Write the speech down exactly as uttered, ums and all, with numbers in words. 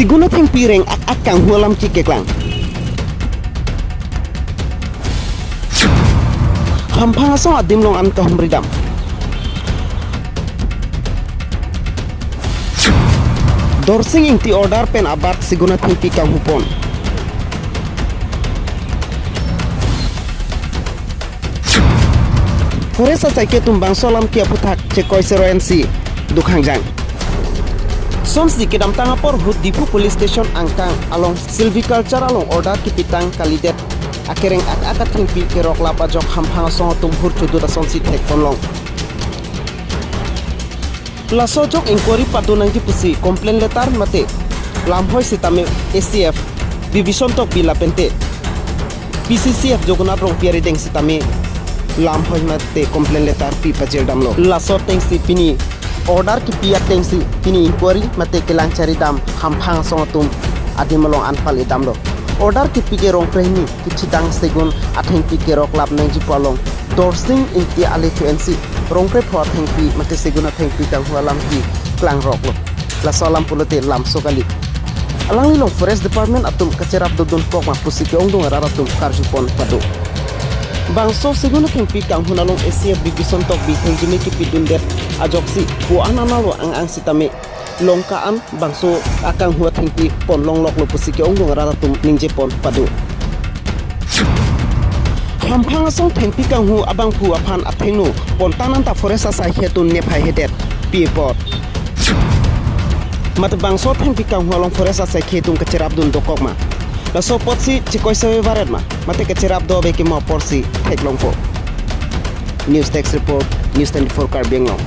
Siguna Thengpi reng-ak-ak kanghu alam keklang. Hamphang asong adim along an kahumri dam. Dorsing Ingti order pen abat Siguna Thengpi kanghupon. Forest asaikhi atum bangso alam ke aphuthak chekoi sero ensi dukhangjang. Sonsi kedamtang apor ahut Diphu Police Station angkang along silviculture along order kepitang kalidet akereng-ak-ak athengpi keroklap ajok hamphang asong atum hur chodut asonsi thekponlong. Laso ajok inquiry pado nangji pusi complaint letter mate lamhoi sitame A C F Bibison Tokbi lapente P C C F Jogonath Rongpi arideng sitame lamhoi mate complaint letter pi pajir damlo. Laso atengsi pini order kepi atengsi pini inquiry mate kelang chari dam hamphang asong atum adim along an pale damlo. Order kepi ke Rongpre hini kechidang Segun athengpi keroklap nangjipo along Dorsing Ingti ale chu ensi Rongpre pho athengpi mate Segun athengpi kanghu alam keklang roklo. Laso alam pulote lamso kali. Alanglilong Forest Department atum kacherap dodun pok ma pusi ke-ongdung arat atum karjupon pado. Bangso Segun athengpi kanghun along A C F Bibison Tokbi thengjime kepidundet ajoksi ko-an analo ang-ang sitame Longka an bangso akanghu athengpi ponlongloklo pusi ke-ongdung arat atum ningjepon pado. Hamphang asong thengpi kanghu abangphu aphan athengno pontang nangta forest asaikhi atum nephai hedet pi apot. Mate bangso thengpi kanghu along forest asaikhi atum kacherap dun dokok ma? Laso apotsi chekoi save varet ma? Mate kacherap do ave ke mo aporsi theklongpo. News Desk Report, News twenty-four Karbi Anglong.